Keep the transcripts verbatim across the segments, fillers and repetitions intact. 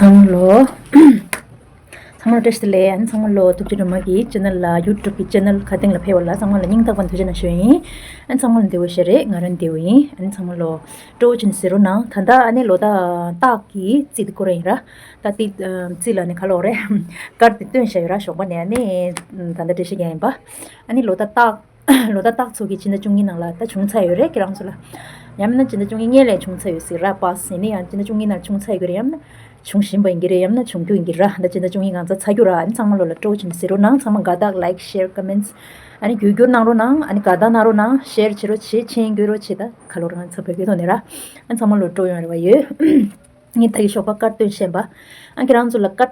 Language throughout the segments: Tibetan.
ཚང་མ་ལོ། ཚང་མ་ལ་བཀྲ་ཤིས་བདེ་ལེགས། ཨ་ནི་ཚང་མ་ལོ་ཐུགས་རྗེ་སྒྲོལ་མ་གི་ཅེ་ནལ་ལ། ཡུ་ཊུབ་གི་ཅེ་ནལ་ཁ་སྟེང་ལ་ཕེབས་པ་ལ་ཚང་མ་ལ་སྙིང་ཐག་པ་ནས་ཐུགས་རྗེ་གནང་ཞུ་ཡིན། ཨ་ནི་ཚང་མ་ལ་བདེ་པོ་ཞིག་རེད། ང་རང་བདེ་པོ་ཡིན། ཨ་ནི་ཚང་མ་ལོ་སྤྲོ་བོ་བྱས་ནས་གཟིགས་རོགས་གནང་། ད་ལྟ་ཨ་ནི་ལོ་ཟླ་སྟག་གི་རྩིས་དེ་ཁོ་རང་ཡིན་ར། ད་ཏི་རྩིས་ལ་ནི་ཁ་ལོག་རེད། ཀར་དེ་སྟོན་བཞག་ཡོད་ར། ཞོགས་པ་ནས་ཨ་ནི་ད་ལྟ་འགྲེལ་བཤད་རྒྱག་ཡིན་པ། ཨ་ནི་ལོ་ཟླ་སྟག་ལོ་ཟླ་སྟག་ཚོ་གི་སྤྱི་ཟླ་བཅུ་གཉིས་ནང་ལ་ད་བྱུང་ཚར་ཡོད་རེད་ཁྱེད་རང་ཚོ་ལ། ཡང་མིན་ན་སྤྱི་ཟླ་བཅུ་གཉིས་སྔོན་ལ་བྱུང་ཚར་ཡོད་ཟེར་ར། པཱ་སི་ཡིན་ན་ཡང་སྤྱི་ཟླ་བཅུ་གཉིས་ནང་བྱུང་ཚར་ཡོད་ཀྱི་རེད། ཡང་མིན་ན་བྱུང་བཞིན་པ་ཡིན་གྱི་རེད། ཡང་མིན་ན་བྱུང་རྒྱུ་ཡིན་གྱི་ར། ད་སྤྱི་ཟླ་བཅུ་གཉིས་གང་ཚ་ཚར་རྒྱུ་ར། ཨ་ནི་ཚང་མ་ལོ་ལ་སྤྲོ་བོ་བྱས་ནས་གཟིགས་རོགས་གནང་། ཚང་མ་དགའ་རྟགས་ལའིཀ་ཤེར་ཀོ་མེན་ཊི་ཨ་ནི་རྒྱུས་སྐྱོར་གནང་རོགས་གནང་། ཨ་ནི་དགའ་རྟགས་གནང་རོགས་གནང་། ཤེར་བྱེད་རོགས་བྱེད། མཆན་འགོད་རོགས་བྱེད། ད་ག་ལོ་རང་ཚ་བོད་སྐད་ཐོག་ནས་ར། ཨ་ནི་ཚང་མ་ལོ་སྤྲོ་ཡོང་རེ་བ་ཡོད། ངས་ད་གི་ཞོགས་པ་ཀར་སྟོན་བཤད་པ། ཨ་ཁྱེད་རང་ཚོ་ལ་ཀར་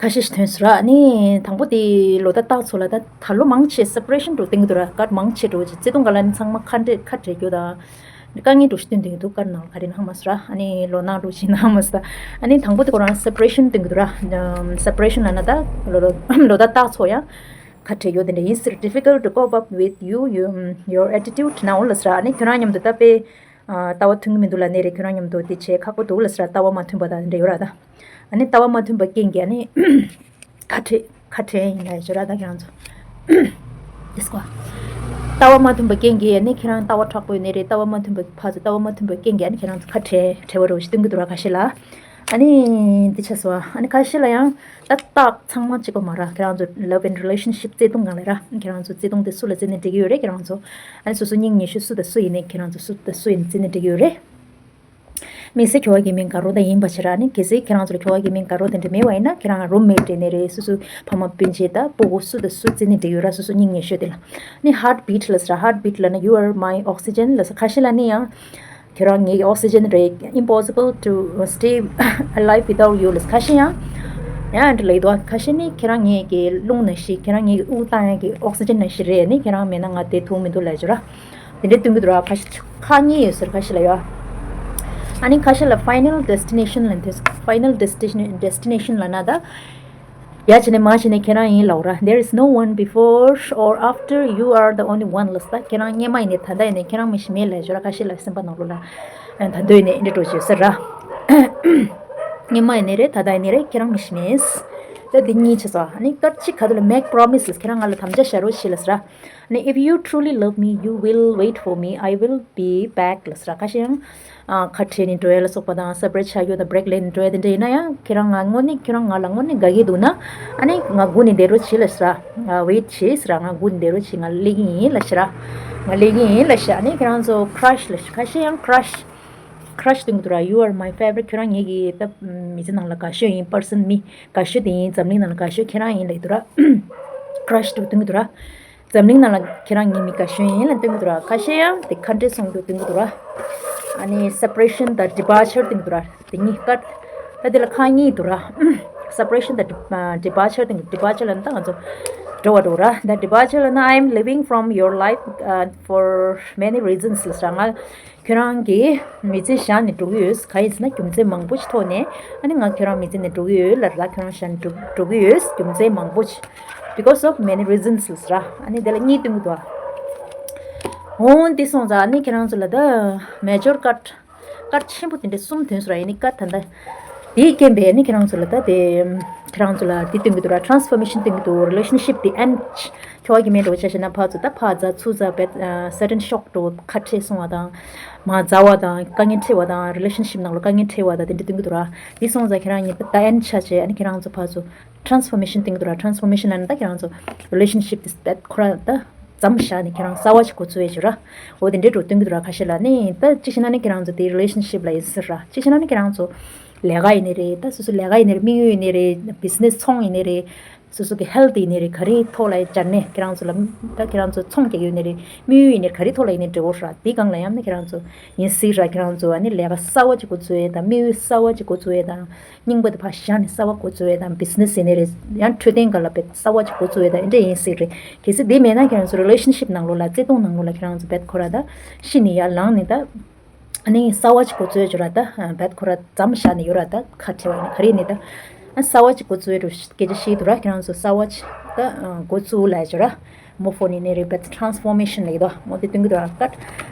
ཁ་ཤས་ཤིག་ཐོན་སོང་ར། ཨ་ནི་དང་པོ་དེ་ལོ་ཟླ་སྟག་ཚོ་ལ་ད་ད་ལོ་མང་ཆེ་སེ་པ་རེ་ཤན་འགྲོ་སྟོན་གྱི་འདུག་ར། ཀར་མང་ཆེ་འགྲོ་ཅིག་བརྩེ་དུང་སྒང་ལ་ནི་ཚང་མ་ཁ་འབྲལ་ཁ་བྲལ་རྒྱུ་དང་། དཀའ་ངལ་འགྲོ་ཞིག་སྟོན་སྟོན་གྱི་འདུག་ཀར་ནང་ལ་ག་རེ་ནང་མ་སོང་ར། ཨ་ནི་ལོ་ནང་འགྲོ་ཞིག་ནང་མ་སོང་། ཨ་ནི་དང་པོ་དེ་ཁོ་རང་སེ་པ་རེ་ཤན་སྟོན་གྱི་འདུག་ར། སེ་པ་རེ་ཤན་ལབ་ན་ད་ལོ་ལོ་ལོ་ཟླ་སྟག་ཚོ་ཡང་ཁ་བྲལ་རྒྱུ་དེ་འདྲ་ཡིན་ཟེར། Difficult to cope up with you, you, your attitude now ལབ་ཟེར། ཨ་ནི་ཁྱོད་རང་མཉམ་དུ་ད་དཔེ་ཨ་ལྟ་བ་མཐུན་གྱི་མི་འདུག་ལབ་ནའི་རེད། ཁྱོད་རང་མཉམ་དུ་དེ་བྱེད་ཁག་པོ་འདུག་ལབ་ཟེར། ལྟ་བ་མ་མཐུན་པ་དང་འདྲ་ཡོད་ར། ད་ཨ་ནི་ལྟ་བ་མ་མཐུན་པ་རྐྱེན་གྱིས་ཨ་ནི་ཁ་བྲལ་ཁ་བྲལ་ཡིན་ལབ་ཡོད་ར། ད་ཁྱེད་རང་ཚོ་དེ་སྐོར་ལྟ་བ་མ་མཐུན་པ་རྐྱེན་གྱིས་ཨ་ནི་ཁྱེད་རང་ལྟ་བ་དྲག་པོ་ཡོད་ནའི་རེད། ལྟ་བ་མ་མཐུན་པ་ཕར་ཚུར་ལྟ་བ་མ་མཐུན་པ་རྐྱེན་གྱིས་ཨ་ནི་ཁྱེད་རང་ཚོ་ཁ་བྲལ་བྲལ་བ་རོ་ཞིག་སྟོན་གྱི་འདུག་ར། ཁ་ཤས་ལ་ཨ་ནི་འདི་བྱས་སོང་། ཨ་ནི་ཁ་ཤས་ལ་ཡང་ད་སྟག་ཚང་མ་གཅིག་པ་མ་ར། ཁྱེད་རང་ཚོ་love and relationship བརྩེ་དུང་སྒང་ལ་ར། ཁྱེད་རང་ཚོ་བརྩེ་དུང་དེ་སུ་ལ་བརྩེ་ནས་འགྲིག་གི་ཡོད་རེད། ཁྱེད་རང་ཚོ་ཨ་ནི་སོ་སོ་སྙིང་ཉེ་ཤོས་སུ་དང་སུ་ཡིན་ནའི་ཁྱེད་རང་ཚོ་སུ་དང་སུ་ཡིན་བརྩེ་ནས་འགྲིག་གི་ཡོད་རེད། དམིགས་བསལ་ཁྱོ་ག་གི་མིང་དགའ་རོགས་དེ་ཡིན་པ་ཕྱིར་ར། ཨ་ནི་གལ་སྲིད་ཁྱེད་རང་ཚོ་ལ་ཁྱོ་ག་གི་མིང་དགའ་རོགས་དེ་འདྲ་མེད་པ་ཡིན་ན་ཁྱེད་རང་རུམ་མེ་ཊི་ཡིན་ནའི་རེད། སོ་སོའི་ཕ་མ་སྤུན་མཆེད་དང་སྤུ་གུ་སུ་དང་སུ་བརྩེ་ནས་འགྲིག་ཡོད་ར། སོ་སོ་སྙིང་ཉེ་ཤོས་དེ་ལ། ཨ་ནི་heartbeat ལབ་ཟེར་ར། Heartbeat ལབ་ན་you are my oxygen ལབ་ཟེར། ཁ་ཤས་ལ་ནི་ཡང་ཁྱོད་རང་ངའི་ཨོག་སི་ཇན་རེད། Impossible to stay alive without you ལབ། ཁ་ཤས་ཡང་ཡང་འདྲ་ལབ་ཀྱི་འདུག་ཁ་ཤས་ནི་ཁྱེད་རང་ངའི་གི་རླུང་ནང་བཞིན། ཁྱེད་རང་ངའི་གི་དབུགས་བཏང་ཡག་གི་ཨོག་སི་ཇན་ནང་བཞིན་རེད། ནི་ཁྱེད་རང་མེད་ན་ང་བསྡད་ཐུབ་མི་འདུག་ལབ་ཀྱི་ར། དེ་འདྲའི་སྟོན་གྱི་འདུག་ར། ཁ་ཤས་ཁག་གཉིས་ཡོད་ཟེར། ཁ་ཤས་ལ་ཡོད། ཨ་ནི་ཁ་ཤས་ལ་final destination ལབ་འདུག Final destination, destination ལབ་ན་ད། ཡ་བྱས་ནས་མ་བྱས་ནས་ཁྱེད་རང་ཡིན་ལབ་ར། There is no one before or after, you are the only one ལབ་ས། ཁྱེད་རང་སྔོན་མ་ཡིན་ནའི་ད་ལྟ་ཡིན་ནའི་ཁྱེད་རང་མི་ཞིག་མེད་ལབ་ཞོར་ཁ་ཤས་ལ་སེམས་པ་ནང་ལོགས་ལ་ད་འདོད་ནས་འདི་འདྲ་འགྲོ་བྱོས་ཟེར་ར། སྔོན་མ་ཡིན་ནའི་རེད། ད་ལྟ་ཡིན་ནའི་རེད། ཁྱེད་རང་མི་ཞིག་མེད། ད་འདི་གཉིས་བྱས་ས། ཨ་ནི་སྐར་གཅིག་ག་དུས་ལ་make promise ལབ། ཁྱེད་རང་ང་ལ་དམ་བཅའ་བཞག་རོགས་བྱེད་ལབ་ས་ར། ཨ་ནི་if you truly love me, you will wait for me, I will be back ལབ་ས་ར། ཁ་ཤས་ཡང་ཨ་ཁ་བྲལ་ནས་འགྲོ་ཡ་ལ་སོགས་པ་དང་སེ་པ་རེཊ་ཆགས་རྒྱུ་དང་བྷེ་རེག་ལེན་འགྲོ་ཡ་དེ་འདྲ་ཡིན་ན་ཡང་ཁྱེད་རང་ང་དངོས་གནས་ཁྱེད་རང་ང་ལ་དངོས་གནས་དགའ་གི་འདུག་ན། ཨ་ནི་ང་སྒུག་ནས་བསྡད་རོགས་བྱེད་ལབ་ས་ར། ང་ཝེ་ཊི་བྱེད་ཟེར་ར། ང་སྒུག་ནས་བསྡད་རོགས་བྱེད། ང་སླེབས་ཀྱི་ཡིན་ལབ་ཤི་ར། ང་སླེབས་ཀྱི་ཡིན་ལབ་ཤི། ཨ་ནི་ཁྱེད་རང་ཚོ་ཁྲ་ཤི་ལབ་ཤི། ཁ་ཤས་ཡང་ཁྲ་ཤི། ཁྲ་ཤི་སྟོན་གྱི་འདུག་ར། You are my favorite. ཁྱོད་རང་ངེད་ཀྱི་ད་མི་ཚེ་ནང་ལ་དགའ་ཤོས་ཡིན། པར་སན་མི་དགའ་ཤོས་དེ་ཡིན། འཛམ་གླིང་ནང་ལ་དགའ་ཤོས་ཁྱེད་རང་ཡིན་ལབ་ཀྱི་འདུག་ར། ཁྲ་ཤི་སྟོན་གྱི་འདུག་ར། འཛམ་གླིང་ནང་ལ་ཁྱེད་རང་ངའི་མི་དགའ་ཤོས་ཡིན་ལབ་སྟོན་གྱི་འདུག་ར། ཁ་ཤས་ཡང་དེ་ཁ་འབྲལ་སོང་རྒྱུ་སྟོན་གྱི་འདུག་ར། ཨ་ནི་སེ་པ་རེ་ཤན་དང་ཌི་པར་ཅར་སྟོན་གྱི་འདུག་ར། དེ་གཉིས་ཀ་ད་དེ་ལ་ཁག་གཉིས་འདུག་ར། སེ་པ་རེ་ཤན་དང་ཌི་པར་ཅར་སྟོན་གྱི། ཌི་པར་ཅར་ལབ་ན་ད་ང་ཚོ་འགྲོ་བ་འགྲོ་ར། ད་ཌི་པར་ཅར་ལབ་ན་I am leaving from your life, uh, for many reasons ལབ་ས་ར། ང་ཁྱོད་རང་གི་མི་ཚེ་བཞག་ནས་འགྲོ་གི་ཡོད། གང་ཡིན་ཟེར་ན་རྒྱུ་མཚན་མང་པོ་ཞིག་ཐོག་ནས་ཨ་ནི་ང་ཁྱོད་རང་མི་ཚེ་ནས་འགྲོ་གི་ཡོད་ལབ་ར། ཁྱོད་རང་བཞག་ནས་འགྲོ་འགྲོ་གི་ཡོད། རྒྱུ་མཚན་མང་པོ་ཞིག Because of many reasons ལབ་ས་ར། ཨ་ནི་དེ་ལ་གཉིས་སྟོན་གྱི་འདུག་ཨ། འོང་འདི་སོང་ཙང་ཨ་ནི་ཁྱེད་རང་ཚོ་ལ་ད་མེ་ཇར་ཀར་ཀར་ཆེན་པོ་དེ་འདྲ་གསུམ་ཐོན་སོང་ར། ཨ་ནི་ཀར་ད་ལྟ་དེའི་རྐྱེན་པས་ཨ་ནི་ཁྱེད་རང་ཚོ་ལ་ད་དེ་ཁྱེད་རང་ཚོ་ལ་དེ་སྟོན་གྱི་འདུག་ར། ཊ་རན་སི་ཕོར་མེ་ཤན་སྟོན་གྱི་འདུག་རི་ལེ་ཤན་ཤིབ་དེ་ཨེན་ཁྱོ་ག་གི་མེད་འགྲོ་བྱ་ཞེ་ན་ཕར་ཚུར་ད་ཕར་ཛ་ཚུར་ཛ་བེད་སར་ཊན་ཤོག་འགྲོ་ཁ་བྲལ་སོང་བ་དང་མ་མཛའ་བ་དང་དཀའ་ངལ་འཕྲད་པ་དང་རི་ལེ་ཤན་ཤིབ་ནང་ལ་དཀའ་ངལ་འཕྲད་པ་དང་དེ་འདྲ་སྟོན་གྱི་འདུག་ར། དེ་སོང་ཙང་ཁྱེད་རང་གཉིས་ད་ད་ཨེན་ཆ་བྱས་ཨ་ནི་ཁྱེད་རང་ཚོ་ཕར་ཚུར་ཊ་རན་སི་ཕོར་མེ་ཤན་སྟོན་གྱི་འདུག་ར། ཊ་རན་སི་ཕོར་མེ་ཤན་ལབ་ན་ད་ཁྱེད་རང་ཚོ་རི་ལེ་ཤན་ཤིབ་དེ་ཁོ་རང་ད་མཚམས་བཞག་ནས་ཁྱེད་རང་གསར་བ་ཞིག་འགོ་བཙུགས་ཡས་བྱོས་ར། འོ་དེ་འདྲའི་འགྲོ་སྟོན་གྱི་འདུག་ར། ཁ་ཤས་ལ་ནི་ད་གཅིག་བྱས་ན་ནི་ཁྱེད་རང་ཚོ་དེ་རི་ལེ་ཤན་ཤིབ་ལ་ཡིན་ཟེར་ར། གཅིག་བྱས་ན་ནི་ཁྱེད་རང་ཚོ་ལས་ཀ་ཡིན་ནི་རེད། ད་སོ་སོ་ལས་ཀ་ཡིན་ནི་རེད། དམིགས་ཡུལ་ཡིན་ནི་རེད། བི་ཛི་ནེ་སི་ཚོང་ཡིན་ནི་རེད། སོ་སོ་གི་ཧེལ་ཐི་ཡིན་ནི་རེད། ག་རེའི་ཐོག་ལ་སྦྱར་ནས་ཁྱེད་རང་ཚོ་ལ་ད་ཁྱེད་རང་ཚོ་ཚོང་རྒྱག་ཡོད་ནི་རེད། དམིགས་ཡུལ་ཡིན་ནི་ག་རེའི་ཐོག་ལ་ཡིན་ནི་འབྲེལ་བ་ར། དེའི་སྒང་ལ་ཡང་ནི་ཁྱེད་རང་ཚོ་ཡིན་སྲིད་ར། ཁྱེད་རང་ཚོ་ཨ་ནི་ལས་ཀ་གསར་བ་ཅིག་འགོ་བཙུགས་ཡས་དང་དམིགས་ཡུལ་གསར་བ་ཅིག་འགོ་བཙུགས་ཡས་དང་། རྙིང་པ་དེ་ཕར་བཞག་ནས་གསར་བ་འགོ་བཙུགས་ཡས་དང་། བི་ཛི་ནེ་སི་ཡིན་ནི་རེད། ཡང་འཕྲོད་བསྟེན་སྒང་ལ་བེད་གསར་བ་ཅིག་འགོ་བཙུགས་ཡས་དང་དེ་འདྲ་ཡིན་སྲིད་རེད། གལ་སྲིད་དེ་མེད་ན་ཁྱེད་རང་ཚོ་རི་ལེ་ཤན་ཤིབ་ནང་ལོགས་ལ་བརྩེ་དུང་ནང་ལོགས་ལ་ཁྱེད་རང་ཚོ་བེད་ཁོ་ར་ད་ཤི་ནས་ཡར་ལངས་ནས་ད་ཨ་ནི་གསར་བ་ཅིག་འགོ་བཙུགས་ཡས་བྱོས་ར། ད་བེད་ཁོ་ར་མཚམས་བཞག་ནས་ཡོད་ར། ད་ཁ་བྲལ་བ་ཡིན་ན་ག་རེ་ཡིན་ནའི་ད་ཨ་གསར་བ་ཅིག་འགོ་བཙུགས་ཡས་རུ་སྐད་ཆ་བཤད་འདུག་ར། ཁྱེད་རང་ཚོ་གསར་བ་ཅིག་ད་འགོ་བཙུགས་ལབ་ཡས་བྱོས་ར། move on ཡིན་ནའི་རེད། བེད་transformation ལབ་ཀྱི་འདུག་མོ་དེ་སྟོན་གྱི་འདུག་ཨ། ཀ་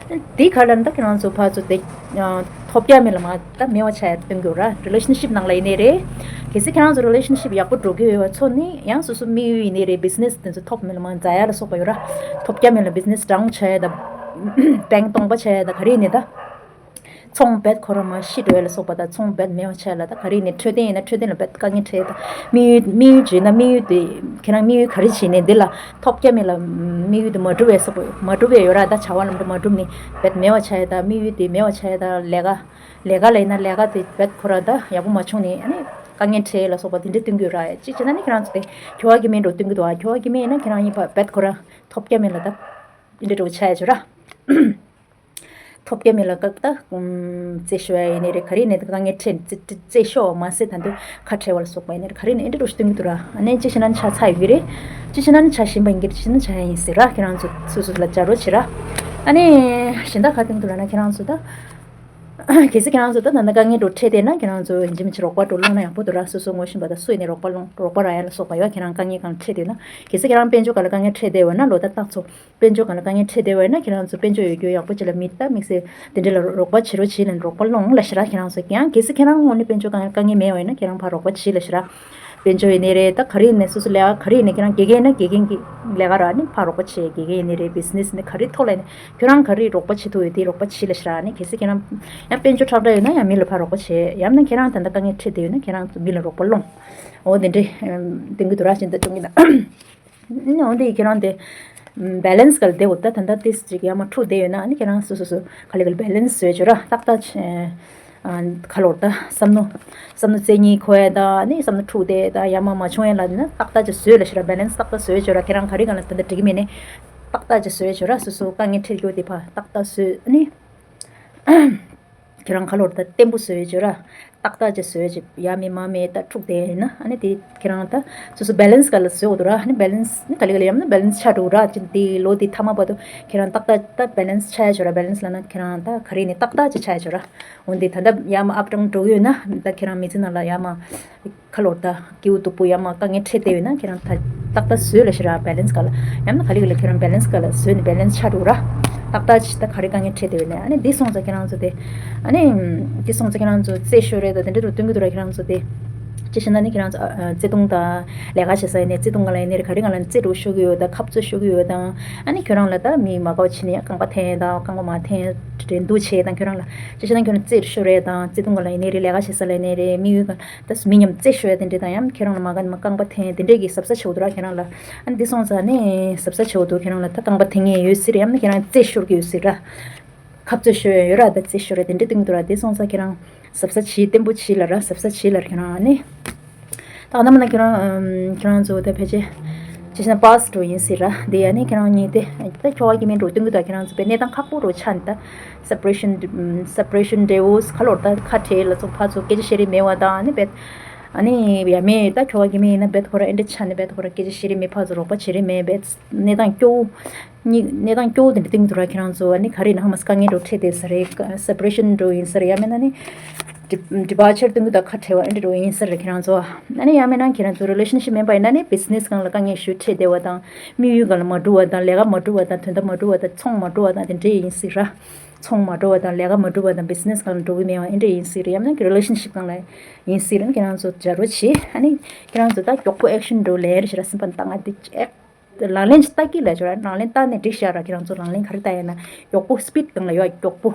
དེ་ག་ལ་ད་ཁྱེད་རང་ཚོ་ཕར་ཚུར་དེ་ཐོབ་རྒྱ་མེད་ལ་མ་ད་མེད་པ་ཆགས་ཡ་སྟོན་གྱི་ར། རི་ལེ་ཤན་ཤིབ་ནང་ལ་ཡིན་ནའི་རེད། གལ་སྲིད་ཁྱེད་རང་ཚོ་རི་ལེ་ཤན་ཤིབ་ཡག་པོ་འགྲོ་གི་ཡོད་པ་ཚོ་ནི་ཡང་སོ་སོ་དམིགས་ཡུལ་ཡིན་ནའི་རེད། བི་ཛི་ནེ་སི་དེ་ཚོ་ཐོབ་མེད་ལ་མ་འཛའ་ཡ་ལ་སོགས་པ་ཡོད་ར། ཐོབ་རྒྱ་མེད་ལ་བི་ཛི་ནེ་སི་སྦྲང་ཆགས་ཡ་ད་བེང་སྟོང་པ་ཆགས་ཡ་ད་ག་རེ་ཡིན་ནའི་ད། ཚོང་རྦད་ཁོ་རང་མར་ཤི་འགྲོ་ཡ་ལ་སོགས་པ་དང་ཚོང་རྦད་མེད་པ་ཆགས་ལ་ད་ག་རེ་ཡིན་ནའི་འཕྲོད་བསྟེན་ཡིན་ན་འཕྲོད་བསྟེན་ལ་རྦད་དཀའ་ངལ་འཕྲད་ད། དམིགས་ཡུལ་དམིགས་ཡུལ་བརྗོད་ན་དམིགས་ཡུལ་དེ་ཁྱེད་རང་དམིགས་ཡུལ་ག་རེ་བྱས་ནས་འདི་ལ་ཐོབ་རྒྱ་མེད་ལ་དམིགས་ཡུལ་དེ་མ་འགྲུབ་པའི་སོགས་པ་མ་འགྲུབ་པའི་ཡོད་ར། ད་བྱ་བ་ལམ་འགྲོ་མ་འགྲུབ་ནས་རྦད་མེད་པ་ཆགས་ཡ་ད་དམིགས་ཡུལ་དེ་མེད་པ་ཆགས་ཡ་ད་ལས་ཀ་ལས་ཀ་ལ་ཡིན་ན་ལས་ཀ་དེ་རྦད་ཁོ་རང་ད་ཡག་པོ་མ་བྱུང་ནས་ཨ་ནི་དཀའ་ངལ་འཕྲད་ལ་སོགས་པ་དེ་འདྲ་སྟོན་གྱི་ཡོད་ར། གཅིག་བྱས་ན་ནི་ཁྱེད་རང་ཚོ་དེ་ཁྱོ་ག་གི་མིང་འགྲོ་སྟོན་གྱི་འདུག་ཨ། ཁྱོ་ག་གི་མིང་ཡིན་ན་ཁྱེད་རང་གཉིས་ཕར་རྦད་ཁོ་རང་ཐོབ་རྒྱ་མེད་ལ་ད་འདི་འདྲ་འགྲོ་ཆགས་ཡ་ཆོ་ར། ཐོབ་རྒྱ་མེད་ལ་ཀག་ད་རྩེ་ཤོར་ཡ་ཡིན་ནའི་རེད། ག་རེ་ཡིན་ནའི་དཀའ་ངལ་འཕྲད་རྩེ་ཤོར་མ་ཟད་ད་དུང་ཁ་བྲལ་བ་ལ་སོགས་པ་ཡིན་ནའི་རེད། ག་རེ་ཡིན་ནའི་འདི་འདྲ་འགྲོ་སྟོན་གྱི་འདུག་ར། ཨ་ནི་གཅིག་བྱས་ན་ནི་ཆ་ཚ་ཡོད་ཀྱི་རེད། གཅིག་བྱས་ན་ནི་ཆ་ཞན་པ་ཡིན་གྱི་རེད། གཅིག་བྱས་ན་ཆ་ཡིན་ཟེར་ར། ཁྱེད་རང་ཚོ་སོ་སོ་ལ་སྦྱར་རོགས་བྱེད་ར། ཨ་ནི་གཞན་དག་ག་སྟོན་གྱི་འདུག་ལབ་ན་ཁྱེད་རང་ཚོ་ད། གལ་སྲིད་ཁྱེད་རང་ཚོ་ད་ད་ལྟ་དཀའ་ངལ་འགྲོ་འཕྲད་བསྡད་ན་ཁྱེད་རང་ཚོ་ཡིན་གཅིག་མིན་གཅིག་རོགས་པ་འགྲོ་བླངས་ན་ཡག་པོ་འདུག་ར། སོ་སོ་ངོ་ཤེས་པ་དང་སུ་ཡིན་ནའི་རོགས་པ་སློང་རོགས་པ་རག་ཡ་ལ་སོགས་པ་ཡོད། ཁྱེད་རང་དཀའ་ངལ་གང་འཕྲད་བསྡད་ན་གལ་སྲིད་ཁྱེད་རང་དཔལ་འབྱོར་སྒང་ལ་དཀའ་ངལ་འཕྲད་བསྡད་ཡོད་ན་ལོ་ད་ལྟ་ཚོ། དཔལ་འབྱོར་སྒང་ལ་དཀའ་ངལ་འཕྲད་བསྡད་པ་ཡིན་ན་ཁྱེད་རང་ཚོ་དཔལ་འབྱོར་ཡོད་རྒྱུ་ཡག་པོ་ཅིག་ལ་མི་ལྟ་དམིགས་བསལ་དེ་འདྲ་ལ་རོགས་པ་བྱེད་རོགས་བྱེད་ལ་རོགས་པ་སློང་ལ་ཤི་ར། ཁྱེད་རང་ཚོ་ཡང་གལ་སྲིད་ཁྱེད་རང་ངོས་ནས་དཔལ་འབྱོར་སྒང་དཀའ་ངལ་མེད་པ་ཡིན་ན་ཁྱེད་རང་ཕར་རོགས་པ་བྱེད་ལ་ཤི་ར། དཔལ་འབྱོར་ཡིན་ནའི་རེད། ད་ག་རེ་ཡིན་ནའི་སོ་སོ་ལས་ཀ་ག་རེ་ཡིན་ནའི་ཁྱེད་རང་དགེ་རྒན་ཡིན་ན་དགེ་རྒན་གྱི་ལས་ཀ་ར་ནི་ཕར་རོགས་པ་བྱེད། དགེ་རྒན་ཡིན་ནའི་རེད། བི་ཛི་ནེ་སི་ནི་ག་རེ་ཐོག་ལ་ཡིན་ནའི་ཁྱོད་རང་ག་རེ་རོགས་པ་བྱེད་ཐུབ་ཡོད་དེ་རོགས་པ་བྱེད་ལ་ཤི་ར། ནི་གལ་སྲིད་ཁྱེད་རང་ཡང་དཔལ་འབྱོར་ཁྲག་ཁྲག་ཡོད་ན་ཡང་མི་ལ་ཕར་རོགས་པ་བྱེད། ཡང་ན་ཁྱེད་རང་ད་ལྟ་དཀའ་ངལ་འཕྲད་བསྡད་ཡོད་ན་ཁྱེད་རང་མི་ལ་རོགས་པ་སློང་། འོ་དེ་འདྲའི་སྟོན་གྱི་འདུག་ར། ཅི་འདྲ་སྟོན་གྱི་འདུག་ཨ་ནི་འོ་འདི་ཁྱེད་རང་དེ་བེ་ལེན་སི་ག་ལ་བསྡད་འོ་ད་ད་ལྟ་ཏིས་ཅིག་ཡར་མར་འཁྲུག་བསྡད་ཡོད་ན་ཨ་ནི་ཁྱེད་རང་སོ་སོ་སོ་ག་ལེ་ག་ལེ་བེ་ལེན་སི་བཟོས་བྱོས་ར། ཏག་ཏག་ཅིག་ཨ་ག་ལོར་ད་བསམ་མནོ་བསམ་མནོ་རྩེ་གཉིས་འཁོར་ཡ་ད་ཨ་ནི་བསམ་མནོ་འཁྲུག་བསྡད་ད་ཡར་མར་མ་བྱུང་ཡ་ལ་ན་ཏག་ཏག་ཅིག་བཟོས་ལ་ཤི་ར། བེ་ལེན་སི་ཏག་ཏག་བཟོས་བྱོས་ར། ཁྱེད་རང་ག་རེ་ག་ལ་ད་ལྟ་འགྲིག་གི་མེད་ནས་ཏག་ཏག་ཅིག་བཟོས་བྱོས་ར། སོ་སོ་དཀའ་ངལ་འཕྲད་རྒྱུ་དེ་ཕར་ཏག་ཏག་བཟོས་ཨ་ནི། ཁྱེད་རང་ཁ་ལོར་ད་བརྟན་པོ་བཟོས་བྱོས་ར། ཏག་ཏག་ཅིག་བཟོས་བྱོས། ཡ་མེད་མ་མེད་ད་འཁྲུག་བསྡད་ཡིན་ན་ཨ་ནི་དེ་ཁྱེད་རང་ད་སོ་སོ་བེ་ལེན་སི་ག་ལ་བཟོས་འོ་དོ་ར། ཨ་ནི་བེ་ལེན་སི་ནི་ག་ལེ་ག་ལེ་ཡ་མ་ན་བེ་ལེན་སི་ཆགས་འགྲོ་ར། ཅི་དེ་ལོ་དེ་ཐ་མ་བར་དུ་ཁྱེད་རང་ཏག་ཏག་ད་བེ་ལེན་སི་ཆགས་ཡ་བྱོས་ར། བེ་ལེན་སི་ལབ་ན་ཁྱེད་རང་ད་ག་རེ་ནི་ཏག་ཏག་ཅིག་ཆགས་ཡ་བྱོས་ར། འོན་ཏེ་ད་ལྟ་ཡ་མ་ཨབ་ཌའུན་འགྲོ་གི་ཡོད་ན་ད་ཁྱེད་རང་མི་ཚེ་ནང་ལ་ཡ་མ། ཁ་ལོར་ད་སྐྱིད་པོ་སྡུག་པོ་ཡ་མ་དཀའ་ངལ་འཕྲད་བསྡད་ཡོད་ན་ཁྱེད་རང་ད་ཏག་ཏག་བཟོས་ལ་ཤི་ར། བེ་ལེན་སི་ག་ལ་ཡང་ན་ག་ལེ་ག་ལེ་ཁྱེད་རང་བེ་ལེན་སི་ག་ལ་བཟོས་ནས་བེ་ལེན་སི་ཆགས་འགྲོ་ར། ཏག་ཏག་ཅིག་ད་ག་རེ་དཀའ་ངལ་འཕྲད་བསྡད་ཡོད་ན་ཨ་ནི་འདི་སོང་ཙང་ཁྱེད་རང་ཚོ་དེ་ཨ་ནི་འདི་སོང་ཙང་ཁྱེད་རང་ཚོ་རྩེ་ཤོར་རེད་ད་དེ་འདྲ་རུ་སྟོན་གི་འདུག་ར། ཁྱེད་རང་ཚོ་དེ་ཅི་ཞེ་ན་ནི་ཁྱེད་རང་ཚོ་ཨ་ཨ་བརྩེ་དུང་དང་ལས་ཀ་བྱེད་ས་ཡིན་ནའི་བརྩེ་དུང་ག་ལ་ཡིན་ནའི་རེད། ག་རེ་ག་ལ་ནི་རྩེ་འགྲོ་ཤོར་གི་ཡོད་དང་ཁ་རྩོད་ཤོར་གི་ཡོད་དང་ཨ་ནི་ཁྱོད་རང་ལ་ད་མི་མ་དགའ་བ་བྱེད་ནས་ཡང་རྐང་པ་འཐེན་དང་རྐང་པ་མ་འཐེན་འགྲན་བསྡུར་བྱེད་དང་ཁྱོད་རང་ལ་ཅི་ཞེ་ན་ཁྱོད་རང་རྩེ་ཤོར་རེད་དང་བརྩེ་དུང་ག་ལ་ཡིན་ནའི་རེད། ལས་ཀ་བྱེད་ས་ལ་ཡིན་ནའི་རེད། དམིགས་ཡུལ་ག་ད་མི་མཉམ་རྩེ་ཤོར་ཡ་དེ་འདྲས་དང་ཡང་ཁྱེད་རང་ལ་མ་དགའ་ནི་མ་རྐང་པ་འཐེན་དེ་འདྲས་ཀྱི་གཟབ་གཟབ་བྱེད་དགོས་འདུག་ར། ཁྱེད་རང་ལ་ཨ་ནི་འདི་སོང་ཙང་ནི་གཟབ་གཟབ་བྱེད་དགོས་འདུག་ཁྱེད་རང་ལ་ད་རྐང་པ་འཐེན་མཁན་ཡོད་སྲིད་རེད། ཡང་ན་ཁྱེད་རང་རྩེ་ཤོར་གྱི་ཡོད་སྲིད་ར། ཁ་རྩོད་ཤོར་ཡ་ཡོད་ར། ད་རྩེ་ཤོར་ར་དེ་འདྲས་སྟོན་གྱི་འདུག་ར། འདི་སོང་ཙང་ཁྱེད་རང་གཟབ་གཟབ་བྱེད་བརྟན་པོ་བྱེད་ལ་ར། གཟབ་གཟབ་བྱེད་ལ་ཁྱེད་རང་ཨ་ནི། ད་ག་ནམ་ན་ཁྱེད་རང་ཁྱེད་རང་ཚོ་ད་ཕལ་ཆེར་ཅི་ཞེ་ན་པ་སི་འགྲོ་ཡིན་སྲིད་ར། དེ་ཡ་ནི་ཁྱེད་རང་གཉིས་དེ་ད་ཁྱོ་ག་གི་མིང་འགྲོ་སྟོན་གྱི་འདུག་ཁྱེད་རང་ཚོ་པའི་གནས་སྟངས་ཁག་པོ་འགྲོ་ཆགས་ནི་ད། སེ་པ་རེ་ཤན་སེ་པ་རེ་ཤན་ཌི་བོ་སི་ག་ལོར་ད་ཁ་བྲལ་ལ་ཚོ་ཕར་ཚུར་སྐད་ཆ་བཤད་རེས་མེད་པ་དང་ཨ་ནི་བེད། ཨ་ནི་ཡ་མེད་ད་ཁྱོ་ག་གི་མིང་ཡིན་ན་བེད་ཁོ་ར་ཨེ་འདྲ་ཆགས་ནི་བེད་ཁོ་ར་སྐད་ཆ་བཤད་རེས་མེད། ཕར་ཚུར་རོགས་པ་བྱེད་རེས་མེད་བེད། གནས་སྟངས་སྐྱོ་བོ། གཉིས་གནས་སྟངས་སྐྱོ་བོ་དེ་འདྲ་སྟོན་གྱི་འདུག་ར། ཁྱེད་རང་ཚོ་ཨ་ནི་ག་རེ་ན་ཧ་མ་སི་དཀའ་ངལ་འགྲོ་འཕྲད་བསྡད་ས་རེད། སེ་པ་རེ་ཤན་འགྲོ་ཡིན་ས་རེད། ཡང་མིན་ན་ནི་ཌི་ཌི་པ་ཆར་སྟོན་གྱི་འདུག་ཁ་བྲལ་བ་ཨེ་འདྲ་འགྲོ་ཡིན་ས་རེད། ཁྱེད་རང་ཚོ་ཨ་ནི་ཡང་མིན་ན་ཁྱེད་རང་ཚོ་རི་ལེ་ཤན་ཤིབ་མེད་པ་ཡིན་ན་ནི་བི་ཛི་ནེ་སི་སྒང་ལ་དཀའ་ངལ་ཞིག་འཕྲད་བསྡད་པ་དང་དམིགས་ཡུལ་སྒང་ལ་མ་འགྲུབ་པ་དང་ལས་ཀ་མ་འགྲུབ་པ་དང་དོན་དག་མ་འགྲུབ་པ་དང་ཚོང་མ་འགྲུབ་པ་དང་དེ་འདྲས་ཡིན་སྲིད་ར། ཚོང་མ་འགྲོ་བ་དང་ལས་ཀ་མ་འགྲུབ་པ་དང་བི་ཛི་ནེ་སི་སྒང་ལ་འགྲོ་གི་མེད་པ་ཨེ་འདྲས་ཡིན་སྲིད་ར། ཡང་མིན་ན་རི་ལེ་ཤན་ཤིབ་སྒང་ལ་ཡིན་སྲིད་ར། ཁྱེད་རང་ཚོ་སྦྱར་རོགས་བྱེད། ཨ་ནི་ཁྱེད་རང་ཚོ་ད་མགྱོགས་པོ་ཨེག་ཤན་འགྲོ་ལས་རེ་ཞེ་དྲག་སེམས་པ་བཏང་ང་དེ་ཨེག་ལག་ལེན་ཅིག་བསྟར་གྱི་ལ་ཅོ་ར། ལག་ལེན་བསྟར་ནས་འགྲིག་ཤག་ར། ཁྱེད་རང་ཚོ་ལག་ལེན་ག་རེ་བསྟར་ཡ་ན་མགྱོགས་པོ་སི་པིཌ་སྒང་ལ་ཡོད། མགྱོགས་པོ་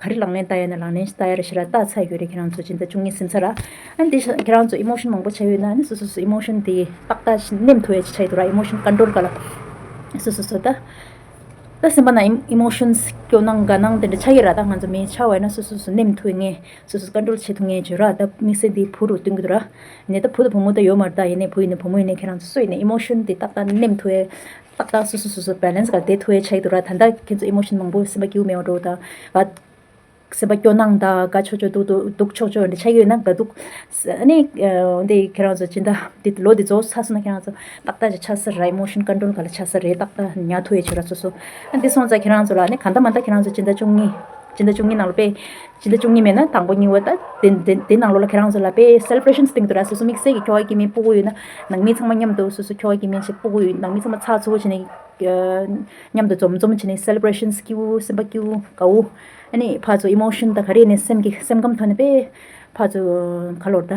ག་རེ་ལག་ལེན་བསྟར་ཡ་ན་ལག་ལེན་ཅིག་བསྟར་ཡ་རེ་ཞེ་དྲག་བསྟར་ཚར་ཡོད་རེད། ཁྱེད་རང་ཚོ་སྤྱི་ཟླ་བཅུ་གཉིས་ཟིན་ཚར་ར། ཨ་ནི་འདི་ཤ་ཁྱེད་རང་ཚོ་ཨི་མོ་ཤན་མང་པོ་ཆགས་ཡོད་ན་ཨ་ནི་སོ་སོ་སོ་ཨི་མོ་ཤན་དེ་ཏག་ཏག་ནེམ་ཐུབ་ཡ་ཅིག་ཆགས་ཡོད་ར། ཨི་མོ་ཤན་ཀོན་ཊོལ་ག་ལ་སོ་སོ་སོ་ད། ད་སེམས་པ་ནང་ཨི་མོ་ཤན་སྐྱོ་སྣང་དགའ་སྣང་དེ་འདྲ་ཆགས་ཀྱི་ར། ད་ང་ཚོ་མི་ཆགས་པ་ཡིན་ན་སོ་སོ་སོ་ནེམ་ཐུབ་ངེས། སོ་སོ་ཀོན་ཊོལ་བྱེད་ཐུབ་ངེས་བརྗོད་ར། ད་དམིགས་བསལ་འདི་བུ་རུ་སྟོན་གྱི་འདུག་ར། ནས་ད་བུ་དང་བུ་མོ་ད་ཡོད་མ་རེད། ད་ཡིན་ནའི་བུ་ཡིན་ནའི་བུ་མོ་ཡིན་ནའི་ཁྱེད་རང་ཚོ་སུ་ཡིན་ནའི་ཨི་མོ་ཤན་འདི་ཏག་ཏག་ནེམ་ཐུབ་ཡས་ཏག་ཏག་སོ་སོ་སོ་སོ་བེ་ལེན་སི་ག་བསྡད་ཐུབ་ཡས་ཆགས་ཀྱི་འདུག་ར། ད་ད་ཁྱེད་ཚོ་ཨི་མོ་ཤན་མང་པོ་སེམས་པ་སྐྱིད་པོ་མེད་པ་འགྲོ་ད་ག་སེམས་པ་སྐྱོ་སྣང་ད་དགའ་ཆོག་ཆོག་སྡུག་སྡུག་སྡུག་ཆོག་ཆོག་འདི་ཆགས་ཀྱི་ཡོད་ན་དགའ་སྡུག་ཨ་ནི་འདི་ཁྱེད་རང་ཚོ་སྤྱི་ཟླ་འདི་ལོ་འདི་རྫོགས་ཚར་སོང་ན་ཁྱེད་རང་ཚོ་ཏག་ཏག་ཅིག་ཆགས་ས་རེད། ཨི་མོ་ཤན་ཀོན་ཊོལ་ག་ལ་ཆགས་ས་རེད། ཏག་ཏག་ཉར་ཐུབ་ཡས་བྱོས་ར་སོ་སོ། ཨ་འདི་སོང་ཙང་ཁྱེད་རང་ཚོ་ལ་ཨ་ནི་གང་ལྟར་མ་ལྟར་ཁྱེད་རང་ཚོ་སྤྱི་ཟླ་བཅུ་གཉིས། སྤྱི་ཟླ་བཅུ་གཉིས་ནང་ལ་དཔེ། སྤྱི་ཟླ་བཅུ་གཉིས་མེད་ན་དང་པོ་གཉིས་པ་ད་དེ་དེ་དེ་ནང་ལོགས་ལ་ཁྱེད་རང་ཚོ་ལ་དཔེ་སེ་ལེ་བྷ་རེ་ཤན་སྟོན་གྱི་འདུག་ར། སོ་སོ་དམིགས་བསལ་གྱི་ཁྱོ་ག་སྐྱེ་དམན་སྤུ་གུ་ཡོད་ན་ནང་མི་ཚང་མ་མཉམ་དུ། སོ་སོ་ཁྱོ་ག་སྐྱེ་དམན་ཞིག་སྤུ་གུ་ཡོད། ནང་མི་ཚང་མ་ཚགས་ཚུད་པོ་བྱས་ནས་མཉམ་དུ་འཛོམས་འཛོམས་བྱས་ནས་སེ་ལེ་བྷ་རེ་ཤན་སྐྱིད་པོ། སེམས་པ་སྐྱིད་པོ་དགའ་པོ། ཨ་ནི་ཕར་ཚུར་ཨི་མོ་ཤན་དང་ག་རེ་ནས་སེམས་ཀྱི་སེམས་ཁམས་ཐོག་ནས་དཔེ་ཕར་ཚུར་ག་ལོར་ད།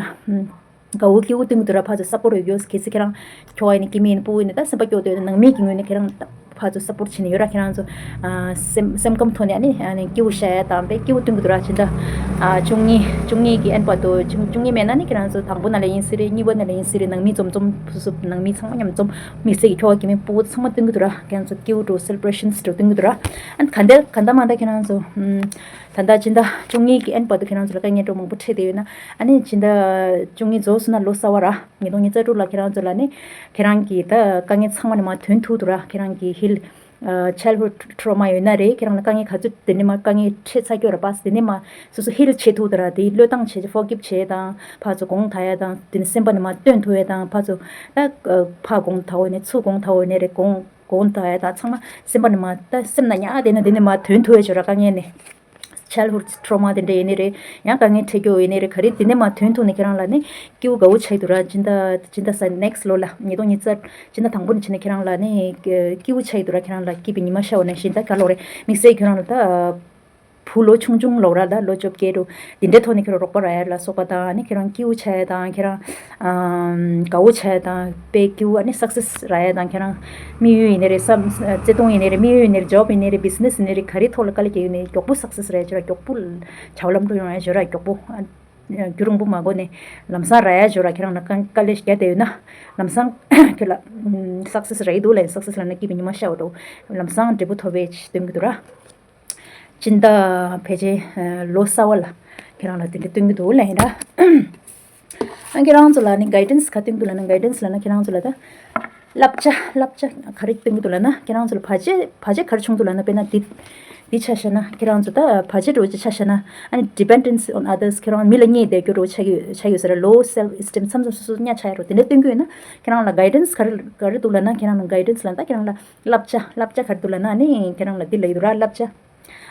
དགའ་བོ་སྐྱིད་པོ་སྟོན་གྱི་འདུག་ར། ཕར་ཚུར་སབ་པོར་ཡོད་ཡོད། གལ་སྲིད་ཁྱེད་རང་ཁྱོ་ག་ཡིན་ན་སྐྱེ་དམན་ཡིན་ན་སྤུ་གུ་ཡིན་ན་ད་སེམས་པ་སྐྱོ་དུས་ནང་མི་གི་ངོས་ནས་ཁྱེད་རང་ད་ཕར་ཚུར་སབ་པོར་བྱེད་ནས་ཡོད་ར། ཁྱེད་རང་ཚོ་ཨ་སེམས་སེམས་ཁམས་ཐོག་ནས་ཨ་ནི་ཨ་ནི་སྐྱིད་པོ་བྱ་ཡ་དང་དཔེ་སྐྱིད་པོ་སྟོན་གྱི་འདུག་ར། ཕྱི་ཟླ་ཨ་བཅུ་གཉིས་བཅུ་གཉིས་ཀྱི་ཨེན་བར་དུ། བཅུ་བཅུ་གཉིས་མེད་ན་ནི་ཁྱེད་རང་ཚོ་དང་པོ་ནང་ལ་ཡིན་སྲིད་རེད། གཉིས་པ་ནང་ལ་ཡིན་སྲིད་རེད། ནང་མི་འཛོམས་འཛོམས། སོ་སོ་ནང་མི་ཚང་མ་མཉམ་འཛོམས། དམིགས་བསལ་གྱི་ཁྱོ་ག་སྐྱེ་དམན་སྤུ་གུ་ཚང་མ་སྟོན་གྱི་འདུག་ར། ཁྱེད་རང་ཚོ་སྐྱིད་པོ་འགྲོ། སེ་ལེ་བྷ་རེ་ཤན་འགྲོ་སྟོན་གྱི་འདུག་ར། ཨ་ནི་ག་འདྲ་ག་འདྲ་མ་འདྲ་ཁྱེད་རང་ཚོ་ཨམ། ད་ལྟ་ཕྱི་ཟླ་བཅུ་གཉིས་ཀྱི་ཨེན་བར་དུ་ཁྱེད་རང་ཚོ་ལ་དཀའ་ངལ་འདྲ་མང་པོ་འཕྲད་བསྡད་ཡོད་ན། ཨ་ནི་ཕྱི་ཟླ་བཅུ་གཉིས་རྫོགས་སོང་ན་ལོ་གསར་པ་ར། ཉིས་སྟོང་ཉི་ཤུ་རྩ་དྲུག་ལ་ཁྱེད་རང་ཚོ་ལ་ནི་ཁྱེད་རང་གི་ད་དཀའ་ངལ་ཚང་མ་ནི་མར་ཐོན་ཐུབ་འདུག་ར། ཁྱེད་རང་གི་ཧིལ་ཨ་ཆའེལ་ཧུཌ་ཊོ་མ་ཡོད་ན་རེད། ཁྱེད་རང་ལ་དཀའ་ངལ་ག་ཚོད་དེ་ནས་མར་དཀའ་ངལ་འཕྲད་ཚར་ཡོད་ར་པ། དེ་ནས་མར་སོ་སོ་ཧིལ་བྱེད་ཐུབ་འདུག་ར། དེ་བློས་བཏང་བྱེད། ཕོར་གིབ་བྱེད་དང་། ཕར་ཚུར་དགོངས་དག་ཡ་དང་། དེ་ནས་སེམས་པ་ནས་མར་བཏོན་ཐུབ་ཡ་དང་། ཕར་ཚུར་ད་ཕར་དགོངས་དག་འོས་ནས་ཚུར་དགོངས་དག་འོས་ནས་རེད། དགོངས་དགོངས་དག་ཡ་དང་། ཚང་མ་སེམས་པ་ནས་མར་ད་སེམས་ནང་ཉར་བསྡད་ན་དེ་ནས་མར་ཐོན་ཐུབ་ཡ་ཅིག་ཡོད་ར། དཀའ་ངལ་ནས། ཆའེལ་ཧུཌ་ཊོ་མ་དེ་འདྲ་ཡིན་ནི་རེད། ཡང་དཀའ་ངལ་འཕྲད་རྒྱུ་ཡིན་ནི་རེད། ག་རེ་དེ་ནས་མར་ཐོན་ཐུབ་ནས་ཁྱེད་རང་ལ་ནི་སྐྱིད་པོ་དགའ་པོ་ཆགས་ཀྱི་འདུག་ར། སྤྱི་ཟླ་སྤྱི་ཟླ་ས་ནེག་སི་ལོ་ལ་ཉིས་སྟོང་ཉི་ཤུ་རྩ་སྤྱི་ཟླ་དང་པོ་ནས་བྱས་ནས་ཁྱེད་རང་ལ་ནི་སྐྱིད་པོ་ཆགས་ཀྱི་འདུག་ར། ཁྱེད་རང་ལ་སྐྱིད་པའི་ཉི་མ་ཤར་བ་ནང་བཞིན། ད་ག་ལོ་རེད། དམིགས་བསལ་ཁྱེད་རང་ལ་ད་བུ་ལོ་ཆུང་ཆུང་ལོ་ར། ད་ལོ་བཅོ་བརྒྱད་འགྲོ་དེ་འདྲའི་ཐོག་ནས་ཁྱེད་རང་རོགས་པ་རག་ཡ་ལ་སོགས་པ་དང་། ཨ་ནི་ཁྱེད་རང་སྐྱིད་པོ་ཆགས་ཡ་དང་། ཁྱེད་རང་ཨམ། དགའ་བོ་ཆགས་དང་། དཔེ་སྐྱིད་པོ། ཨ་ནི་སག་སེ་སི་རག་ཡ་དང་། ཁྱེད་རང་དམིགས་ཡུལ་ཡིན་ནི་རེད། བསམ་བརྩེ་དུང་ཡིན་ནི་རེད། དམིགས་ཡུལ་ཡིན་ནི་རེད། ཇོབ་ཡིན་ནི་རེད། བི་ཛི་ནེ་སི་ཡིན་ནི་རེད། ག་རེ་ཐོག་ལ་དཀའ་ལས་བརྒྱབ་ཡོད་ནའི་མགྱོགས་པོ་སག་སེ་སི་རག་ཡ་ཅིག་ར། མགྱོགས་པོ་བྱ་བ་ལམ་འགྲོ་ཡོང་ཡ་ཅིག་ར། མགྱོགས་པོ་ཨ་རྒྱུན་རིང་པོ་མ་འགོར་ནས་ལམ་སང་རག་ཡ་ཅིག་ར། ཁྱེད་རང་ལ་དཀའ་དཀའ་ལས་བརྒྱབ་བསྡད་ཡོད་ན་ལམ་སང་ཁྱེད་ལ་སག་སེ་སི་རག་གི་འདུག་ལབ། སག་སེ་སི་རག་ན་སྐྱིད་པའི་ཉི་མ་ཤར་བ་འདྲ་བོ། ལམ་སང་འབྲས་བུ་ཐོབ་པའི་ཆེད་སྟོན་གྱི་འདུག་ར། སྤྱི་ཟླ་ཕལ་ཆེར་ལོ་གསར་པ་ལ་ཁྱེད་རང་ལ་དེ་འདྲ་སྟོན་གྱི་འདུག་ལབ་ཡིན་ར། ཨ་ཁྱེད་རང་ཚོ་ལ་ནི་གའི་ཌེན་སི་ག་སྟོན་གྱི་འདུག་ལབ་ན། གའི་ཌེན་སི་ལབ་ན་ཁྱེད་རང་ཚོ་ལ་ད་བསླབ་བྱ། བསླབ་བྱ་ག་རེ་སྟོན་གྱི་འདུག་ལབ་ན། ཁྱེད་རང་ཚོ་ལ་བར་ཆད་བར་ཆད་ག་རེ་བྱུང་འདུག་ལབ་ན། དཔེར་ན་འདི་འདི་ཆ་བཞག་ན། ཁྱེད་རང་ཚོ་ད་བར་ཆད་འདྲ་བོ་ཅིག་ཆ་བཞག་ན། ཨ་ནི་dependence on others། ཁྱེད་རང་མི་ལ་བརྙས་བསྡད་རྒྱུ་འདྲ་བོ་ཆགས་ཡོད་ཆགས་ཡོད་ཟེར་ར། low self esteem། མཚམས་མཚམས་སོ་སོ་གཉའ་ཆགས་ཡ་འདྲ་བོ་དེ་འདྲ་སྟོན་གྱི་ཡོད་ན། ཁྱེད་རང་ལ་གའི་ཌེན་སི་ག་རེ་ག་རེ་འདུག་ལབ་ན། ཁྱེད་རང་ལ་གའི་ཌེན་སི་ལབ་ན་ད་ཁྱེད་རང་ལ་བསླབ་བྱ། བསླབ་བྱ་ག་རེ་འདུག་ལབ་ན། ཨ་ནི་ཁྱེད་རང་ལ་འདི་ལབ་ཀྱི་འདུག་ར། བསླབ་བྱ།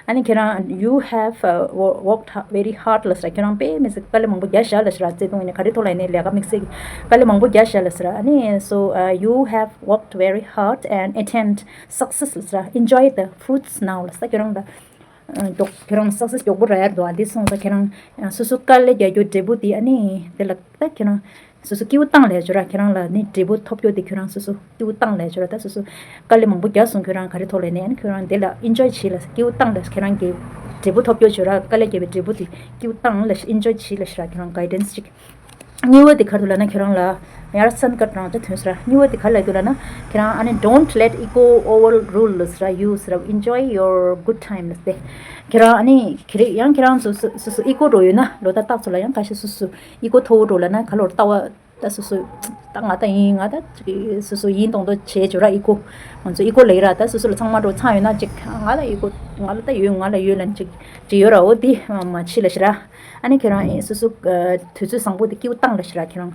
ཨ་ནི་ཁྱེད་རང་you have uh, wo- worked ha- very hard ལབ་ཟེར། ཁྱེད་རང་དཔེ་མི་སྲིད་དཀའ་ལས་མང་པོ་རྒྱག་བཞག་ལབ་ཟེར། བརྩེ་དུང་ཡིན་ནའི་ག་རེ་ཐོག་ལ་ཡིན་ནའི་ལས་ཀ་དམིགས་བསལ་གྱི་དཀའ་ལས་མང་པོ་རྒྱག་བཞག་ལབ་ཟེར། ཨ་ནི་so uh, you have worked very hard and attained success ལབ་ཟེར། Enjoy the fruits now ལབ་ཟེར། ཁྱེད་རང་ལ་མགྱོགས་ཁྱེད་རང་ལ་སག་སེ་སི་མགྱོགས་པོ་རག་ཡ་འདུག་ཨ། འདི་སོང་ཙང་ཁྱེད་རང་སོ་སོ་དཀའ་ལས་རྒྱག་རྒྱུ་འབྲས་བུ་དེ། ཨ་ནི་དེ་ལ་ད་ཁྱེད་རང་སོ་སོ་སྐྱིད་པོ་བཏང་ལས་བྱོས་ར། ཁྱེད་རང་ལ་ནི་འབྲས་བུ་ཐོབ་རྒྱུ་དེ་ཁྱེད་རང་སོ་སོ་སྐྱིད་པོ་བཏང་ལས་བྱོས་ར། ད་སོ་སོ་དཀའ་ལས་མང་པོ་རྒྱག་སོང་ཁྱེད་རང་ག་རེ་ཐོག་ལས་ནས། ཨ་ནི་ཁྱེད་རང་དེ་ལ་ཨེན་ཇོའི་བྱེད་ལ། སྐྱིད་པོ་བཏང་ལས། ཁྱེད་རང་གི་འབྲས་བུ་ཐོབ་རྒྱུ་བྱོས་ར། དཀའ་ལས་བརྒྱབ་པའི་འབྲས་བུ་དེ་སྐྱིད་པོ་བཏང་ལས་ཨེན་ཇོའི་བྱེད་ལ་ཞེས་ར། ཁྱེད་རང་གའི་ཌེན་སི་ཅིག་གཉིས་པ་དེ་ག་རེ་འདུག་ལབ་ན། ཁྱེད་རང་ལ་ཡར་སན་ཀར་རང་ཅག་ཐོན་སོང་ར། གཉིས་པ་དེ་ག་རེ་ལབ་འདུག་ལབ་ན། ཁྱེད་རང་ཨ་ནི་don't let ego overrule ལབ་ཟེར་ར། you ཟེར་ར། Enjoy your good time ལབ་སྟེ། ཁྱེད་རང་ཨ་ནི་ཁྱེད་རེ་ཡང་ཁྱེད་རང་སོ་སོ་སོ་སོ་ཨི་གོ་འདྲ་བོ་ཡོད་ན། ལོ་ད་རྟག་ཚོ་ལ་ཡང་ཁ་ཤས་སོ་སོ་ཨི་གོ་མཐོ་བོ་འདྲ་བོ་ལབ་ན། ག་ལོར་ལྟ་བ་ད་སོ་སོ་ད་ང་ད་ཡིན། ང་ད་ཅིག་སོ་སོ་ཡིན་མདོག་མདོག་བྱེད་བྱོས་ར། ཨི་གོ་ང་ཚོ་ཨི་གོ་ལབ་ཀྱི་ར། ད་སོ་སོ་ལ་ཚང་མ་འདྲ་བོ་ཚང་ཡོད་ན་ཅིག་ང་ལ་ཨི་གོ་ང་ལ་ད་ཡོད། ང་ལ་ཡོད་ལབ་ཅིག་ཅིག་ཡོད་ར། འོ་དེ་མ་བྱེད་ལབ་ཞེས་ར། ཨ་ནི་ཁྱེད་རང་ཨེ་སོ་སོ་ཨ་དུས་ཚོད་བཟང་པོ་དེ་སྐྱིད་པོ་བཏང་ལབ་ཞེས་ར། ཁྱེད་རང་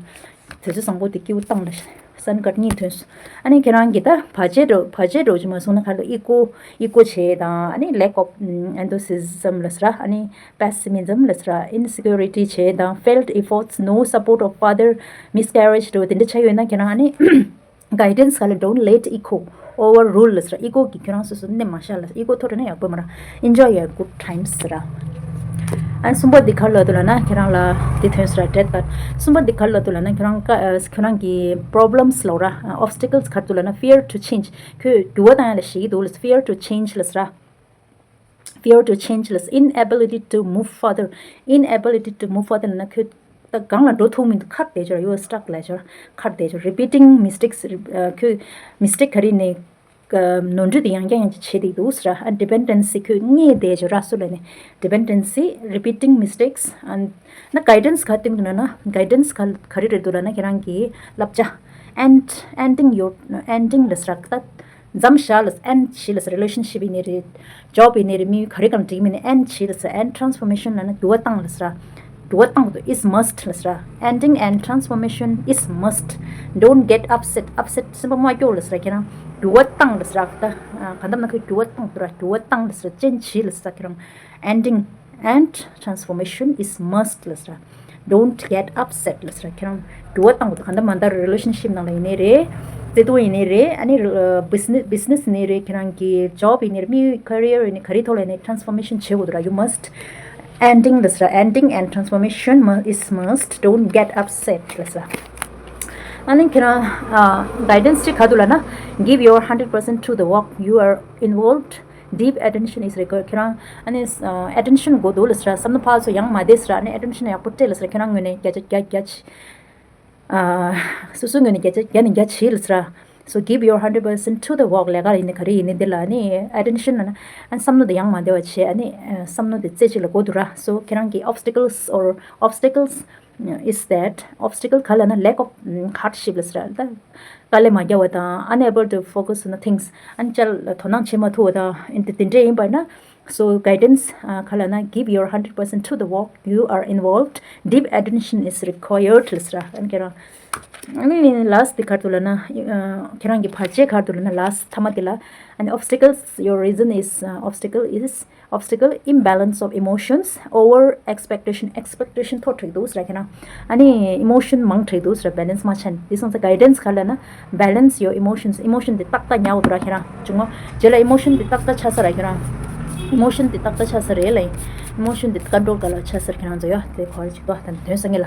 དུས་ཚོད་བཟང་པོ་དེ་སྐྱིད་པོ་བཏང་ལབ་ཞེས། སན་ཀར་གཉིས་ཐོན་སོང་། ཨ་ནི་ཁྱེད་རང་གིས་ད་བར་ཆད་འདྲ་བོ་བར་ཆད་འདྲ་བོ་ཅིག་མ་སོང་ན། ག་ལོ་ཨི་གོ་ཨི་གོ་བྱེད་དང་། ཨ་ནི་lack of enthusiasm ལབ་ཟེར་ར། ཨ་ནི་pessimism ལབ་ཟེར་ར། Insecurity བྱེད་དང་། Felt efforts, no support of father, miscarriage འདྲ་བོ་དེ་འདྲ་ཆགས་ཡོད་ན། ཁྱེད་རང་ཨ་ནི་གའི་ཌེན་སི་ག་ལ་don't let ego overrule ལབ་ཟེར་ར། ཨི་གོ་གིས་ཁྱེད་རང་སོ་སོ་མནན་མ་བཞག་ལབ་ཟེར། ཨི་གོ་མཐོ་དྲགས་ན་ཡག་པོ་མ་རེད། Enjoy your good times ཟེར་ར། ཨ་གསུམ་པ་འདི་ག་རེ་ལབ་འདུག་ལབ་ན། ཁྱེད་རང་ལ་འདི་ཐོན་སོང་ར། death card གསུམ་པ་འདི་ག་རེ་ལབ་འདུག་ལབ་ན། ཁྱེད་རང་ཀ་ཨ་ཁྱེད་རང་གི་problems ལབ་ར། obstacles ག་རེ་འདུག་ལབ་ན། fear to change ཁྱོད་འགྱུར་བ་བཏང་ཡ་ལ་ཞེད་ཀྱི་འདུག་ལབ་ཟེར། Fear to change ལབ་ཟེར་ར། Fear to change ལབ་ཟེར། Inability to move further. Inability to move further ལབ་ན་ཁྱོད་ད་གང་ལ་འགྲོ་ཐུབ་མི་འདུག་ཁར་བསྡད་ཆོག་ར། You are stuck ལབ་ཆོག་ར། ཁར་བསྡད་ཆོག Repeating mistakes ཨ་ཁྱོད་mistake ག་རེ་ནས་ཨ་ནོར་འཁྲུལ་དེ་ཡང་བསྐྱར་ཡང་བསྐྱར་བྱེད་བསྡད་འདུག་ཟེར་ར། ཨ་dependency ཁྱོད་བརྙས་བསྡད་ཆོག་ར། སུ་ལ་ནས་dependency, repeating mistakes and ན་གའི་ཌེན་སི་ག་སྟེང་དུ་ན་ན་གའི་ཌེན་སི་ག་ག་རེ་རེད་འདུག་ལབ་ན། ཁྱེད་རང་གི་བསླབ་བྱ་end, ending your, ending ལབ་ཟེར་ར། ད་མཚམས་བཞག་ལབ་ཟེར། end བྱེད་ལབ་ཟེར། relationship ཡིན་ནའི་རེད། job ཡིན་ནའི་རེད། དམིགས་ཡུལ་ག་རེ་གང་འགྲིག་མིན་ནའི་end བྱེད་ལབ་ཟེར། and transformation ལབ་ན་འགྱུར་བ་བཏང་ལབ་ཟེར། འགྱུར་བ་གཏང་དགོས་འདུག is must ལབ་ཟེར། Ending and transformation is must. Don't get upset. Upset སེམས་པ་མ་སྐྱོ་ལབ་ཟེར། ཁྱེད་རང་འགྱུར་བ་གཏང་ལབ་ཟེར། ད་གང་ལྟར་ན་ཁོས་འགྱུར་བ་གཏང་དགོས་ར། འགྱུར་བ་གཏང་ལབ་ཟེར། change བྱེད་ལབ་ཟེར། ཁྱེད་རང་ending and transformation is must ལབ་ཟེར། Don't get upset ལབ་ཟེར། ཁྱེད་རང་འགྱུར་བ་གཏང་དགོས་འདུག་གང་ལྟར་མ་ལྟར་relationship ནང་ལ་ཡིན་ནའི་རེད། བརྩེ་དུང་ཡིན་ནའི་རེད། ཨ་ནི་business business ཡིན་ནའི་རེད། ཁྱེད་རང་གི་job ཡིན་ནའི་རེད། མི་career ཡིན་ནའི་ག་རེ་ཐོག་ལ་ཡིན་ནའི་transformation བྱེད་དགོས་འདུག་ར། You must ending ལབ་ཟེར། Ending and transformation mu- is must. Don't get upset ལབ་ཟེར། ཨ་ནི་ཁྱེད་རང་guidance གཅིག་ག་འདུག་ལབ་ན། Give your hundred percent to the work you are involved. Deep attention is required. ཁྱེད་རང་ཨ་ནི་attention དགོས་འདུག་ལབ་ཟེར། བསམ་བློ་ཕར་ཚུར་ཡང་མ་བསྡད་ཟེར། ཨ་ནི་attention ཡག་པོ་སྤྲད་ལབ་ཟེར། ཁྱེད་རང་ངོས་ནས་བརྒྱ་ཆ་བརྒྱ་བརྒྱ་ཆ། སོ་སོའི་ངོས་ནས་བརྒྱ་ཆ་བརྒྱ་ནས་བརྒྱ་བྱེད་ལབ་ཟེར། So give your hundred percent to the work. ལས་ཀ་ཡིན་ནའི་ག་རེ་ཡིན་ནའི་འདི་ལ་ཨ་ནི་attention ལབ་ན་ཨ་ནི་བསམ་བློ་དེ་ཡང་མ་བསྡད་པ་བྱེད། ཨ་ནི་བསམ་བློ་དེ་རྩེ་གཅིག་ལ་དགོས་འདུག་ར། So ཁྱེད་རང་གི་obstacles or obstacles is that obstacle ག་ལབ་ན་lack of hardship ལབ་ཟེར། ད་དཀའ་ལས་མ་བརྒྱབ་པ་དང་unable to focus on the things ཨ་ནི་ཅལ་དོ་སྣང་བྱེད་མ་ཐུབ་པ་དང་དེ་འདྲས་ཡིན་པ་ན། So guidance ག་ལབ་ན། Give your hundred percent to the work you are involved. Deep attention is required ལབ་ཟེར། ཨ་ནི་ཁྱེད་རང་ཨ་ནི་last དེ་ག་རེ་འདུག་ལབ་ན། ཁྱེད་རང་གི་བར་ཆད་ག་རེ་འདུག་ལབ་ན། last མཐའ་མ་དེ་ལ་ཨ་ནི་obstacles your reason is obstacle is obstacle imbalance of emotions over expectation མཐོ་དྲགས་འདུག་ཟེར། ཁྱེད་རང་ཨ་ནི་emotion མང་དྲགས་འདུག་ཟེར། balance མ་ཆགས་ནས། དེ་སོང་ཙང་guidance ག་ལབ་ན། Balance your emotions. Emotion དེ་ཏག་ཏག་ཉར་དགོས་འདུག་ར། ཁྱེད་རང་བྱུང་ངོ་། རྗེས་ལ་emotion དེ་ཏག་ཏག་ཆགས་ས་ར། ཁྱེད་རང་emotion དེ་ཏག་ཏག་ཆགས་ས་རེད་ལ། emotion དེ་control ག་ལ་ཆགས་ས་ར། ཁྱེད་རང་ཚོ་ཡ་དེ་གོ་ར་ཅིག་ཏོ་ད་དོན་སང་ངེ་ལ།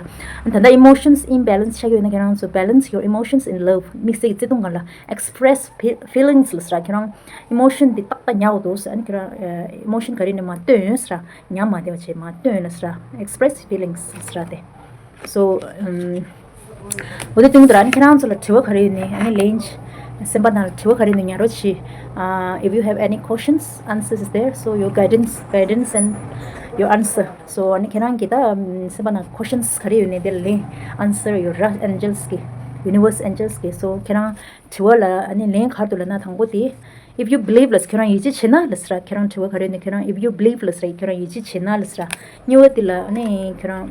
ད་ལྟ་emotions imbalance ཆགས་ཡོད་ན་ཁྱེད་རང་ཚོ་balance your emotions in love. དམིགས་བསལ་གྱི་བརྩེ་དུང་སྒང་ལ་express fe- feelings ལབ་ཟེར་ར། ཁྱེད་རང་emotion དེ་ཏག་ཏག་ཉར་དགོས་འདུག་ཟེར། ཨ་ནི་ཁྱེད་རང་emotion ག་རེ་ནས་མ་སྟོན་ཟེར་ར། ཉར་མ་བསྡད་པ་བྱས་མ་སྟོན་ལབ་ཟེར་ར། Express feelings ལབ་ཟེར་ར་དེ། So འོ་དེ་སྟོན་གྱི་འདུག་ར། ཨ་ནི་ཁྱེད་རང་ཚོ་ལ་དྲི་བ་ག་རེ་ཡོད་ནའི་ཨ་ནི་ལན་སེམས་པ་ནང་ལ་དྲི་བ་ག་རེ་ཡོད་ནའི་ཉར་རོགས་གྱིས། If you have any questions, answers is there. So your guidance, guidance and your answer. So ཨ་ནི་ཁྱེད་རང་གི་ད་སེམས་པ་ནང་questions ག་རེ་ཡོད་ནའི་དེ་ལ་ལན་answer ཡོད་ར། Angels གི universe angels གི། So ཁྱེད་རང་དྲི་བ་ལ་ཨ་ནི་ལན་ག་རེ་འདུག་ལབ་ན། དང་པོ་དེ། If you believe ལབ་ཟེར། ཁྱེད་རང་ཡིད་ཆེས་བྱེད་ན་ལབ་ཟེར་ར། ཁྱེད་རང་དྲི་བ་ག་རེ་ནས་ཁྱེད་རང་if you believe ལབ་ཟེར་ར། ཁྱེད་རང་ཡིད་ཆེས་བྱེད་ན་ལབ་ཟེར་ར། གཉིས་པ་དེ་ལ་ཨ་ནི་ཁྱེད་རང་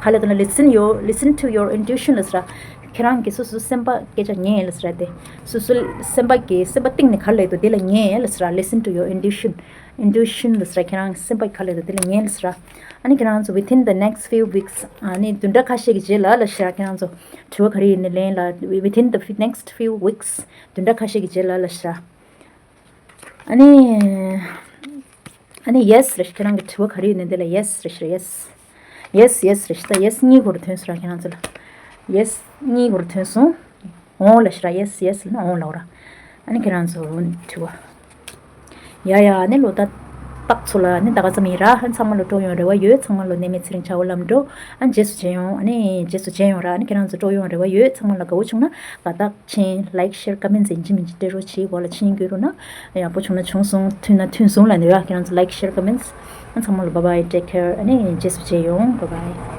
ག་ལ་དེ་ལ་listen your listen to your intuition ལབ་ཟེར་ར། ཁྱེད་རང་གིས་སོ་སོའི་སེམས་པ་སྐད་ཆ་ཉན་ལབ་ཟེར་ར། དེ་སོ་སོའི་སེམས་པ་གིས་སེམས་པ་གཏིང་ནས་ག་ལབ་འདུག་དེ་ལ་ཉན་ལབ་ཟེར་ར། Listen to your intuition. Intuition ལབ་ཟེར་ར། ཁྱེད་རང་སེམས་པ་ག་ལབ་འདུག་དེ་ལ་ཉན་ལབ་ཟེར་ར། ཨ་ནི་ཁྱེད་རང་ཚོ་within the next few weeks ཨ་ནི་བདུན་ཕྲག་ཁ་ཤས་ཀྱི་རྗེས་ལ་ལབ་ཟེར་ར། ཁྱེད་རང་ཚོ་དྲི་བ་ག་རེ་ཡིན་ནའི་ལན་ལ་within the fe- next few weeks བདུན་ཕྲག་ཁ་ཤས་ཀྱི་རྗེས་ལ་ལབ་ཟེར་ར། ཨ་ནི། ཨ་ནི་yes རེད། ཁྱེད་རང་གི་དྲི་བ་ག་རེ་ཡོད་ནའི་འདི་ལ་yes རེད་ཤི་རེད། yes yes yes རེད་ཤི། ད་yes གཉིས་སྐོར་ཐོན་སོང་ར། ཁྱེད་རང་ཚོ་ལ་yes གཉིས་སྐོར་ཐོན་སོང་། འོང་ལབ་ཤི་ར། yes yes ལབ་ན་འོང་ལབ་ར། ཨ་ནི་ཁྱེད་རང་ཚོ་དྲི་བ། ཡ་ཡ། ཨ་ནི་ལོ་ད་རྟག་ཚོ་ལ་ཨ་ནི་ད་ག་ཙམ་ཡིན་ར། ཨ་ནི་ཚང་མ་ལ་སྤྲོ་ཡོང་རེ་བ་ཡོད། ཚང་མ་ལ་ནད་མེད་ཚེ་རིང་བྱ་བ་ལམ་འགྲོ། ཨ་ནི་རྗེས་སུ་མཇལ་ཡོང་། ཨ་ནི་རྗེས་སུ་མཇལ་ཡོང་ར། ཨ་ནི་ཁྱེད་རང་ཚོ་སྤྲོ་ཡོང་རེ་བ་ཡོད། ཚང་མ་ལ་དགའ་བོ་བྱུང་ན་དགའ་རྟགས་མཆན། like share comments ཡིན་གཅིག་མིན་གཅིག་སྤྲད་རོགས་གྱིས། འོག་ལ་མཆན་བརྒྱུད་རོགས་གནང་། ཡག་པོ་བྱུང་ན་བྱུང་སོང་། མཐུན་ན་མཐུན་སོང་ལབ་ནས་ཡ། ཁྱེད་རང་ཚོ་like share comments། ཨ་ཚང་མ་ལ་bye bye, take care. ཨ་ནི་རྗེས་སུ་མཇལ་ཡོང་། bye bye.